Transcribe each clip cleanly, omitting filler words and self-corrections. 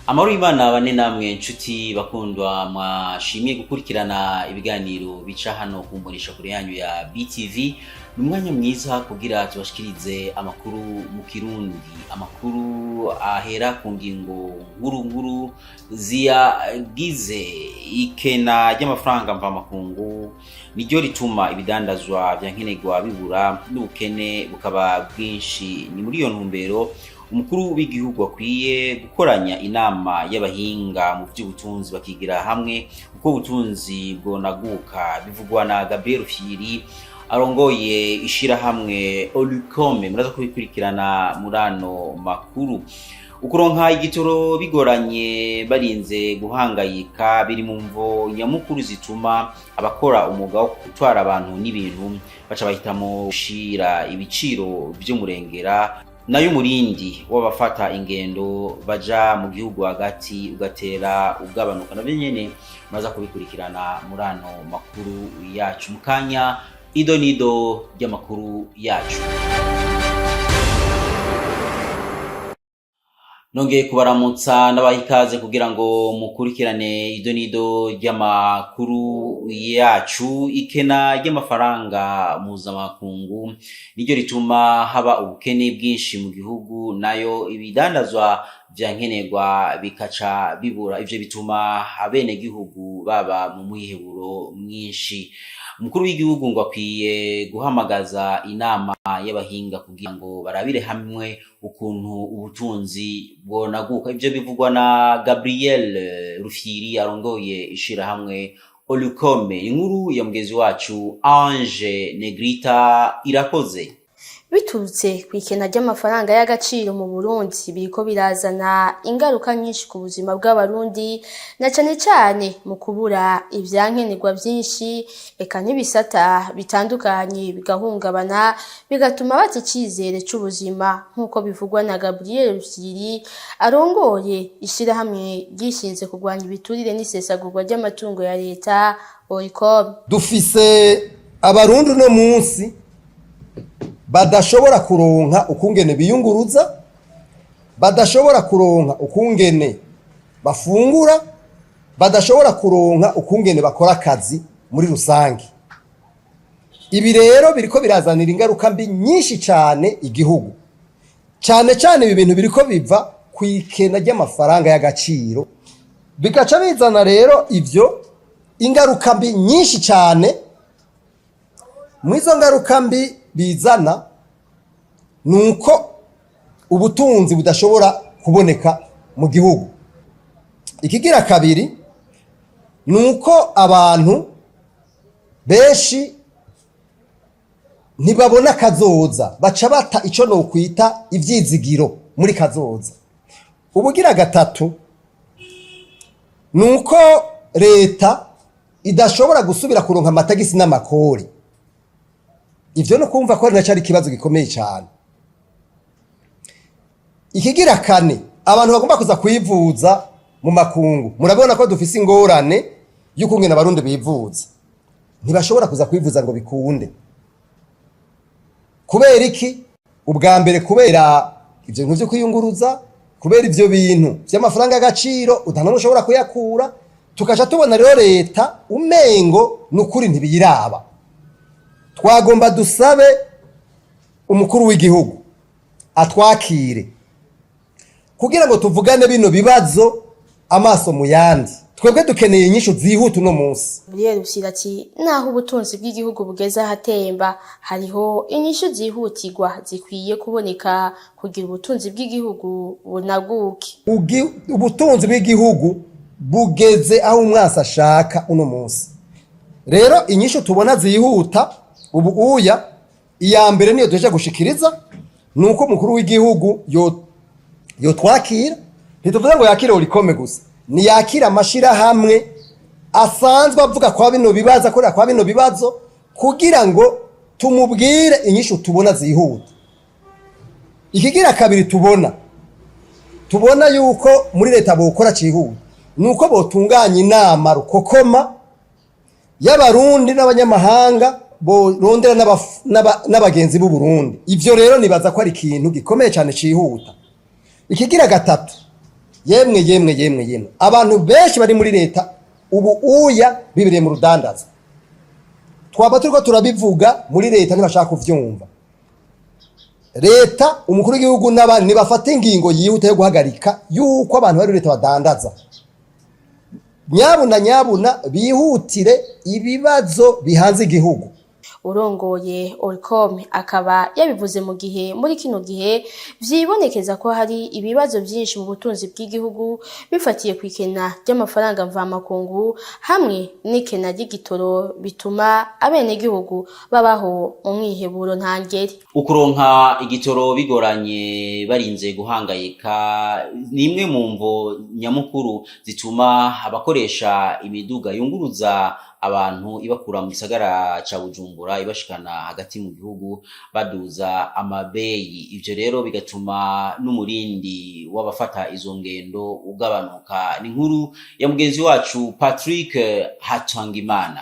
Amahoro y'Imana bane namwe nshuti bakundwa mwashimiye gukurikirana ibiganiro bica hano ku mboneshakure yanyu ya BTV. Ni umwanya mwiza kugira tubashikirize amakuru mu Kirundi, amakuru ahera ku ngingo nkuru nkuru ziyagize. Ikena ry'amafaranga mvamakungu niryo rituma ibidandazwa vya nkenerwa bibura n'ubukene bukaba bwinshi. Ni muri iyo ntumbero umukuru w'igihugu akwiye gukoranya inama y'abahinga mu by'ubutunzi, bakigira hamwe uko ubutunzi bwonaguka. Bivugwa na Gabriel Rufyiri arongoye ishirahamwe Olucome. Muraza kubikurikirana muri ano makuru. Ukuronka igitoro bigoranye, barinze guhangayika, biri mu mvo nyamukuru zituma abakora umwuga wo gutwara abantu n'ibintu baca bahitamo gushira ibiciro vy'umurengera, nayo umurindi w'abafata ingendo baja mu gihugu hagati ugatera ugabanuka. Navyo nyene muraza kubikurikirana muri ano makuru yacu. Mu kanya, ido nido ry'amakuru yacu. Nongeye kubaramutsa ndabaha ikaze kugira ngo mukurikirane ido nido ry'amakuru yacu. Ikena ry'amafaranga mpuzamakungu niryo rituma haba ubukene bwinshi mu gihugu, nayo ibidandazwa vya nkenerwa bikaca bibura. Ivyo bituma abenegihugu baba mu mwiheburo mwinshi. Umukuru w'igihugu ngo akwiye guhamagaza inama y'abahinga kugira ngo barabire hamwe ukuntu ubutunzi bwonaguka. Ivyo bivugwa na Gabriel Rufyiri arongoye ishirahamwe Olucome. Inkuru ya mugenzi wacu Ange Negrita Irakoze. Biturutse ku ikena ry'amafaranga y'agaciro mu Burundi, biriko birazana ingaruka nyinshi ku buzima bw'Abarundi, na cane cane mu kubura ivyankenerwa vyinshi, eka n'ibisata bitandukanye bigahungabana, bigatuma bata icizere c'ubuzima, nk'uko bivugwa na Gabriel Rufyiri arongoye ishirahamwe ryishinze kurwanya ibiturire n'isesagurwa ry'amatungo ya leta, Olucome. Dufise Abarundi uno munsi badashobora kuronka ukungene biyunguruza, badashobora kuronka ukungene bafungura, badashobora kuronka ukungene bakora akazi muri rusange. Ibi rero biriko birazanira ingaruka mbi nyinshi cyane igihugu, cyane cyane ibi bintu biriko biva ku ikena ry'amafaranga y'agaciro, bigaca bizana rero ivyo ingaruka mbi nyinshi cyane. Mu izo ngaruka mbi bizana ni uko ubutunzi budashobora kuboneka mu gihugu. Ikigira kabiri ni uko abantu benshi ntibabona kazoza, baca bata icyo nokwita ivyizigiro muri kazoza. Ubugira gatatu ni uko leta idashobora gusubira kuronka amatagisi n'amakori. Ivyo no kumva ko ari ikibazo gikomeye cyane. Ikigira kane, abantu bagomba kuza kwivuza mu makungu, murabona ko dufise ingorane y'ukungene Abarundi bivuza. Ntibashobora kuza kwivuza ngo bikunde. Kubera iki? Ubwa mbere, kubera ivyo bintu vyo kwiyunguruza, kubera ivyo bintu vy'amafaranga y'agaciro utanamwe ushobora kuyakura. Tukaca tubona rero leta umengo nukuri ntibiyiraba. Twagomba dusabe umukuru w'igihugu atwakire kugira ngo tuvugane bino bibazo amaso mu yandi. Twebwe dukeneye inyishu zihuta uno munsi. Gabriel Rufyiri ati naho ubutunzi bw'igihugu bugeze ahatemba, hariho inyishu zihutirwa zikwiye kuboneka kugira ubutunzi bw'igihugu bunaguke. Ubutunzi bw'igihugu bugeze aho umwasi ashaka uno munsi. Rero inyishu tubona zihuta ubu uya, iya mbere niyo duhejeje gushikiriza, ni uko umukuru w'igihugu yotwakira. Ntituvuze ngo yakire Olucome gusa, niyakira amashirahamwe asanzwe avuga kwa bino bibazo, akorera kwa bino bibazo, kugira ngo tumubwire inyishu tubona zihuta. Ikigira kabiri tubona yuko muri leta bokora cihuta ni uko botunganya inama rukokoma y'Abarundi n'abanyamahanga, borondera n'abagenzi b'u Burundi. Ivyo rero nibaza ko ari ikintu gikomeye cyane cihuta. Ikigira gatatu Yemwe yemwe yemwe yemwe, abantu benshi bari muri leta ubu uya bibereye mu rudandaza. Twaba turiko turabivuga muri leta, ntibashaka kuvyumva. Leta, umukuru w'igihugu n'abandi nibafata ingingo yihuta yo guhagarika yuko abantu bari muri leta badandaza. Nyabuna nyabuna, bihutire ibibazo bihanze igihugu. Urongoye Olucome akaba yabivuze mu gihe muri kino gihe vyibonekeza ko hari ibibazo vyinshi mu butunzi bw'igihugu, bifatiye ku ikena ry'amafaranga mvamakungu hamwe n'ikena ry'igitoro, bituma abenegihugu babaho mu mwiheburo ntangere. Ukuronka igitoro bigoranye, barinze guhangayika, ni imwe mu mvo nyamukuru zituma abakoresha imiduga yunguruza abantu ibakura mu gisagara ca Bujumbura ibashikana hagati mu gihugu baduza amabeyi. Ivyo rero bigatuma n'umurindi w'abafata izo ngendo ugabanuka. Ni inkuru ya mugenzi wacu Patrick Hatangimana.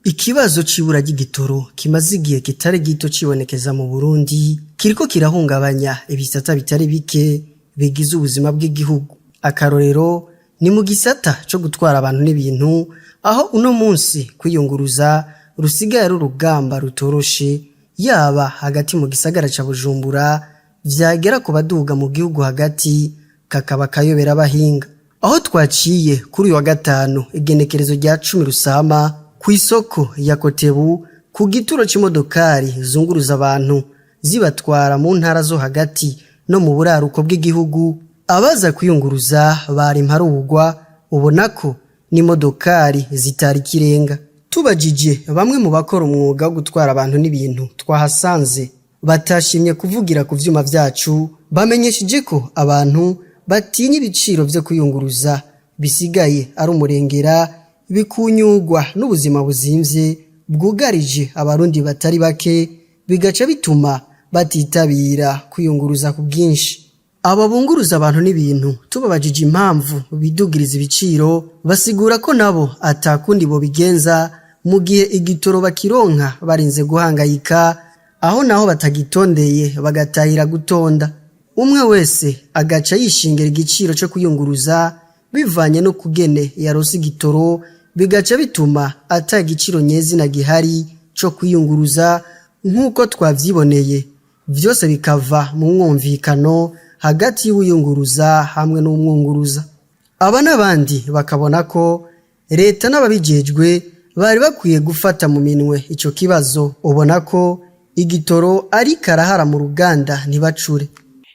Ikibazo c'ibura ry'igitoro kimaze igihe kitari gito cibonekeza mu Burundi kiriko kirahungabanya ibisata bitari bike bigize ubuzima bw'igihugu. Akarorero ni mu gisata co gutwara abantu n'ibintu, aho uno munsi kwiyunguruza rusigaye ari urugamba rutoroshe, yaba hagati mu gisagara ca Bujumbura, vyagera ku baduga mu gihugu hagati kakaba kayobera abahinga. Aho twaciye kuri uyu wa gatanu, igenekerezo rya 10 Rusama, ku isoko ya Kotebu, ku gituro c'imodokari zunguruza abantu zibatwara mu ntara zo hagati no mu buraruko bw'igihugu, abaza kwiyunguruza bari imparugwa, ubona ko n'imodokari zitari ikirenga. Tubajije bamwe mu bakora umwuga wo gutwara abantu n'ibintu twahasanze batashimye kuvugira ku vyuma vyacu, bamenyesheje ko abantu batinya ibiciro vyo kwiyunguruza bisigaye ari umurengera, bikunyugwa n'ubuzima buzimvye bwugarije abarundi batari bake, bigaca bituma batitabira kwiyunguruza ku bwinshi. Aba bunguruza abantu n'ibintu tubabajije impamvu bidugiriza ibiciro, basigura ko nabo atakundi bobigenza mu gihe igitoro bakironka barinze guhangayika, aho naho batagitondeye bagatahira gutonda. Umwe wese agaca yishingira igiciro co kwiyunguruza bivanye no kugene yaronse igitoro, bigaca bituma ata giciro nyezina gihari co kwiyunguruza nk'uko twavyiboneye. Vyose bikava mu mwumvikano hagati y'uwiyunguruza hamwe n'umwunguruza. Aba n'abandi bakabona ko leta n'ababijejwe bari bakwiye gufata mu minwe ico kibazo, ubona ko igitoro ari karahara mu ruganda ntibacure.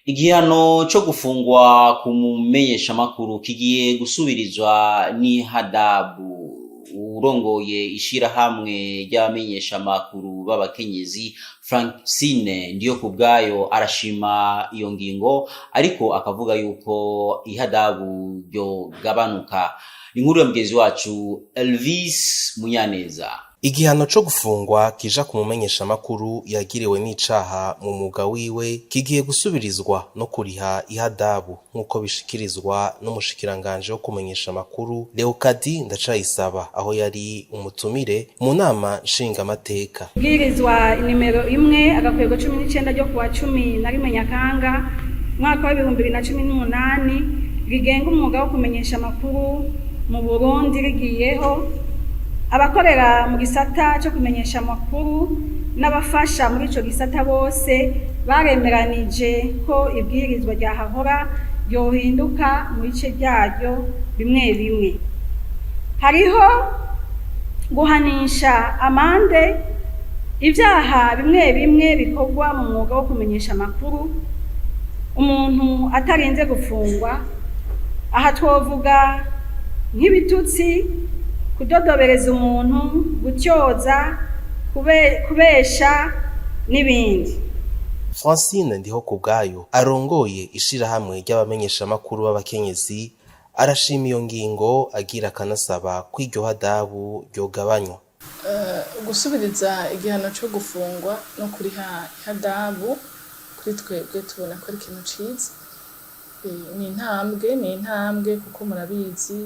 Igihano co gufungwa ku mumenyeshamakuru kigiye gusubirizwa n'ihadabu. Urongoye ishirahamwe ry'abamenyeshamakuru b'abakenyezi, Francine Ndiyokubwayo, arashima iyo ngingo, ariko akavuga yuko ihadabu ryogabanuka. Inkuru ya mugenzi wacu Elvis Munyaneza. Igihano co gufungwa kija ku mumenyeshamakuru yagiriwe n'icaha mu mwuga wiwe kigiye gusubirizwa no kuriha ihadabu, nk'uko bishikirizwa n'umushikiranganje wo kumenyesha amakuru Leokadi Ndacayisaba, aho yari umutumire mu nama nshingamateka. Ibwirizwa nimero 1/19 ryo kuwa 11 Nyakanga umwaka wa 2018 rigenga umwuga wo kumenyesha amakuru mu Burundi rigiyeho, abakorera mu gisata cyo kumenyesha amakuru n'abafasha muri ico gisata bose baremeranije ko ibwirizwa ryahahora ryohinduka mu bice byaryo bimwe bimwe. Hariho guhanisha amande ibyaha bimwe bimwe bikorwa mu mwuga wo kumenyesha amakuru umuntu atarinze gufungwa. Aha twovuga nk'ibitutsi, kudodobereza umuntu, gutyoza, kubesha n'ibindi. Francine Ndihokubwayo arongoye ishirahamwe ry'abamenyeshamakuru b'abakenyezi arashima iyo ngingo, agira akanasaba ko iryo hadabu ryogabanywa. Gusubiriza igihano cyo gufungwa no kuriha ihadabu, kuri twebwe tubona ko ari ikintu ciza. Ni intambwe, ni intambwe, kuko murabizi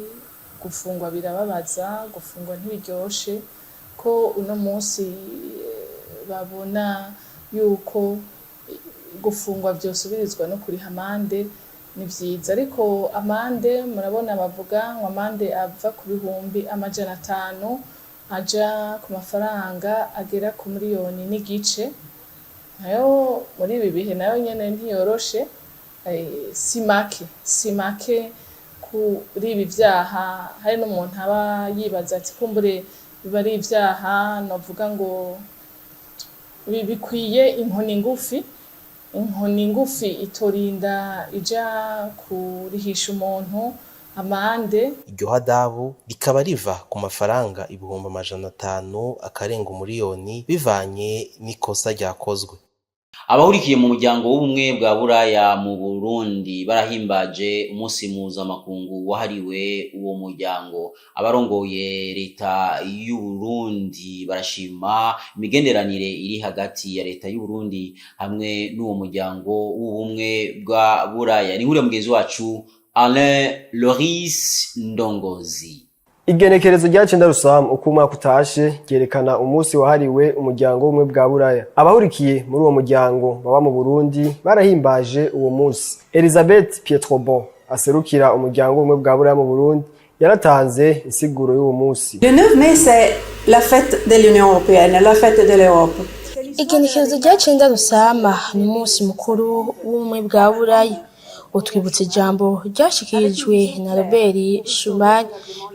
gufungwa birababaza, gufungwa ntibiryoshe. Ko uno munsi babona yuko gufungwa vyosubirizwa no kuriha amande. Ni vyiza, ariko amande murabona bavuga ngo amande ava ku 500,000 aja ku mafaranga agera ku 1,5 miliyoni, nayo muri ibi bihe nayo nyene ntiyoroshe. Si make, si make kuri ibi vyaha. Hari n'umuntu aba yibaza ati kumbure biba ari ivyaha novuga ngo bikwiye inkoni ngufi, inkoni ngufi itorinda ija kurihisha umuntu amande. Iryo hadabu rikaba riva ku mafaranga 500,000 akarenga 1 miliyoni, bivanye n'ikosa ryakozwe. Abahurikiye mu muryango w'Ubumwe bwa Buraya mu Burundi barahimbaje umunsi mpuzamakungu wahariwe uwo muryango. Abarongoye leta y'u Burundi barashima imigenderanire iri hagati ya leta y'u Burundi hamwe n'uwo muryango w'Ubumwe bwa Buraya. Ni inkuru ya mugenzi wacu Alain Loris Ndongozi. Igenekerezo rya 9 Rusamu uko umwaka utashe ryerekana umunsi wahariwe umuryango w'Ubumwe bwa Buraya. Abahurikiye muri uwo muryango baba mu Burundi barahimbaje uwo munsi. Elizabeth Pietrobon aserukira umuryango w'Ubumwe bwa Buraya mu Burundi yaratanze insiguro y'uwo munsi. Le 9 mai, c'est la fête de l'Union européenne, la fête de l'Europe. Igenekerezo rya 9 Rusama ni umunsi mukuru w'Ubumwe bwa Buraya. Utwibutsa ijambo ryashikirijwe na Robert Schuman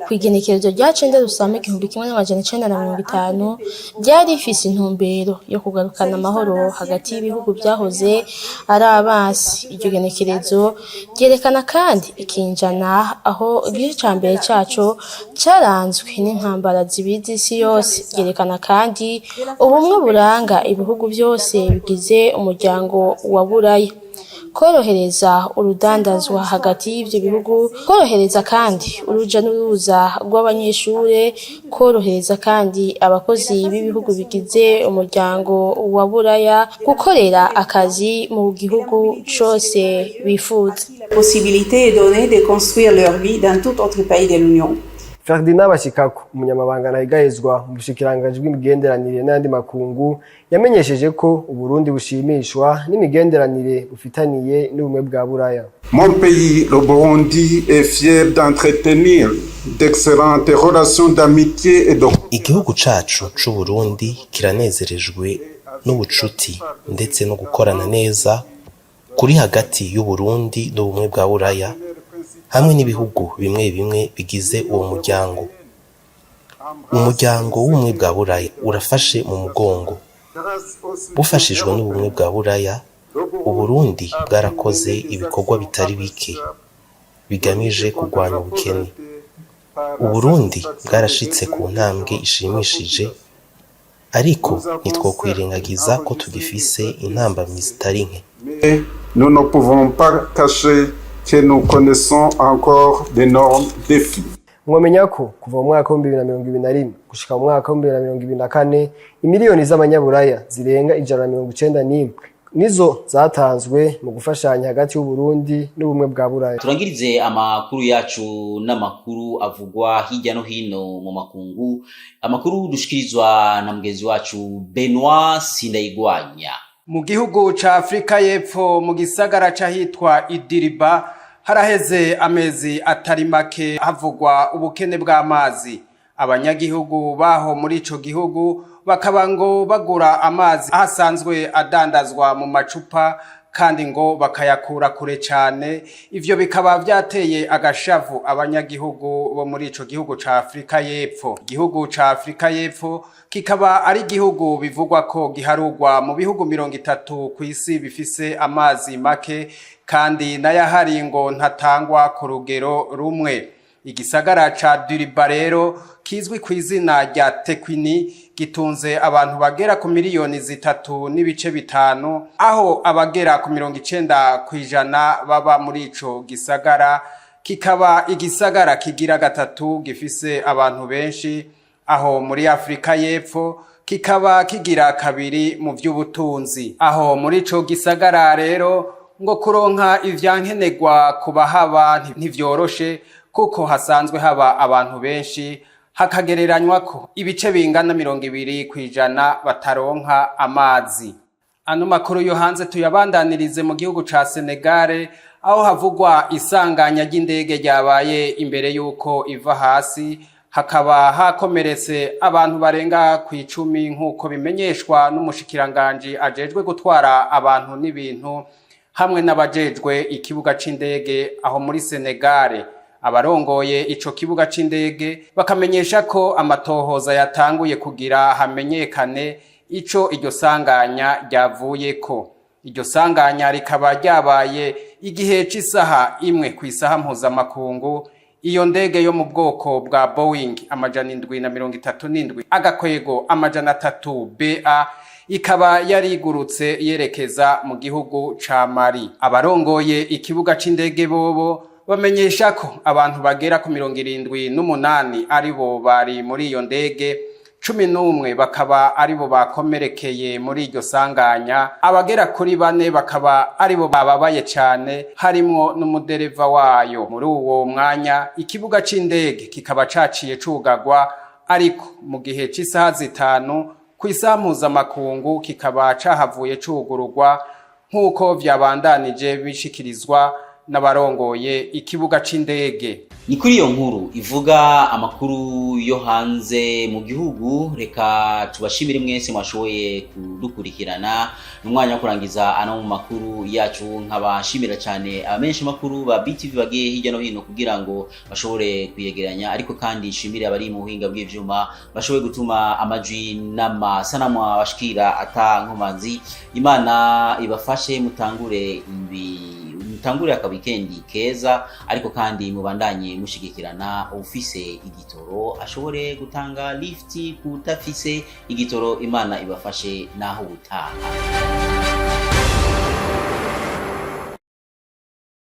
ku igenekerezo rya 9 Rusama 1950, ryari rifise intumbero yo kugarukana amahoro hagati y'ibihugu vyahoze ari abansi. Iryo genekerezo ryerekana kandi ikinjana aho igice ca mbere caco caranzwe n'intambara zibiri z'isi yose. Ryerekana kandi ubumwe buranga ibihugu vyose bigize umuryango wa Buraya, korohereza urudandazwa hagati y'ivyo bihugu, korohereza kandi uruja n'uruza rw'abanyeshure, korohereza kandi abakozi b'ibihugu bigize umuryango wa Buraya gukorera akazi mu gihugu cose bifuza. Possibilité est donnée de construire leur vie dans tout autre pays de l'Union. Ferdinand Bashikako, umunyamabanga ntayegayezwa mu bushikiranganji bw'imigenderanire n'ayandi makungu, yamenyesheje ko Uburundi bushimishwa n'imigenderanire bufitaniye n'Ubumwe bwa Buraya. Mon pays, le Burundi, est fier d'entretenir d'excellentes relations d'amitié et de Igihugu cacu c'Uburundi kiranezerejwe n'ubucuti ndetse no gukorana neza kuri hagati y'Uburundi n'Ubumwe bwa Buraya hamwe n'ibihugu bimwe bimwe bigize uwo muryango. Umuryango w'Ubumwe bwa Buraya urafashe mu mugongo. Bufashijwe n'Ubumwe bwa Buraya, Uburundi bwarakoze ibikorwa bitari bike bigamije kurwanya ubukene. Uburundi bwarashitse ku ntambwe ishimishije, ariko ntitwokwirengagiza ko tugifise intambamyi zitari nke. Mais nous ne pouvons pas cacher que nous connaissons encore d'énormes défis. Mwomenya ko kuva mu mwaka wa 2021 gushika mu mwaka wa 2024, imiliyoni z'amanyaburaya zirenga 191 nizo zatanzwe mu gufashanya hagati y'Uburundi n'Ubumwe bwa Buraya. Turangirize amakuru yacu n'amakuru avugwa hirya no hino mu makungu, amakuru dushikirizwa na mugenzi wacu Benoit Sindayigwanya. Mu gihugu ca Afrika y'Epfo, mu gisagara c'ahitwa Idiriba, haraheze amezi atari make havugwa ubukene bw'amazi. Abanyagihugu baho muri ico gihugu bakaba ngo bagura amazi ahasanzwe adandazwa mu macupa, kandi ngo bakayakura kure cane. Ivyo bikaba vyateye agashavu abanyagihugu bo muri ico gihugu ca Afrika y'Epfo. Igihugu ca Afrika y'Epfo kikaba ari igihugu bivugwa ko giharugwa mu bihugu 30 kw'isi bifise amazi make, kandi n'ayahari ngo ntatangwa ku rugero rumwe. Igisagara ca Duriba rero, kizwi ku izina rya Tekwini, gitunze abantu bagera ku 3.5 miliyoni, aho abagera ku 90% baba muri ico gisagara. Kikaba igisagara kigira gatatu gifise abantu benshi aho muri Afrika y'Epfo, kikaba kigira kabiri mu vy'ubutunzi. Aho muri ico gisagara rero ngo kuronka ivyankenerwa ku bahaba ntivyoroshe, kuko hasanzwe haba abantu benshi, hakagereranywa ko ibice bingana 20% bataronka amazi. Ano makuru yo hanze tuyabandanirize mu gihugu ca Senegale, aho havugwa isanganya ry'indege ryabaye imbere y'uko iva hasi, hakaba hakomeretse abantu barenga ku 10, nk'uko bimenyeshwa n'umushikiranganji ajejwe gutwara abantu n'ibintu hamwe n'abajejwe ikibuga c'indege aho muri Senegale. Abarongoye ico kibuga c'indege bakamenyesha ko amatohoza yatanguye kugira hamenyekane ico iryo sanganya ryavuyeko. Iryo sanganya rikaba ryabaye igihe c'isaha 1 ku isaha mpuzamakungu. Iyo ndege yo mu bwoko bwa Boeing 737-300 BA ikaba yarigurutse yerekeza mu gihugu ca Mali. Abarongoye ikibuga c'indege bobo bamenyesha ko abantu bagera ku 78 aribo bari muri iyo ndege, 11 bakaba aribo bakomerekeye muri iryo sanganya, abagera kuri 4 bakaba aribo bababaye cane, harimwo n'umudereva wayo. Muri uwo mwanya ikibuga c'indege kikaba caciye cugagwa, ariko mu gihe c'isaha 5 ku isaha mpuzamakungu kikaba cahavuye cugururwa, nk'uko vyabandanije bishikirizwa n'abarongoye ikibuga c'indege. Ni kuri iyo nkuru ivuga amakuru yo hanze mu gihugu, reka tubashimire mwese mwashoboye kudukurikirana. Ni umwanya wo kurangiza ano mu makuru yacu, nkabashimira cyane abamenyesha makuru ba BTV bagiye hirya no hino kugira ngo bashobore kuyegeranya, ariko kandi nshimire abari mu buhinga bw'ivyuma bashoboye gutuma amajwi n'amasanamu abashikira ata nkomanzi. Imana ibafashe, mutangure ibi, mutangure aka weekend keza, ariko kandi mubandanye mushigikirana. Ufise igitoro ashobore gutanga lift kutafise igitoro. Imana ibafashe, naho ubutaha.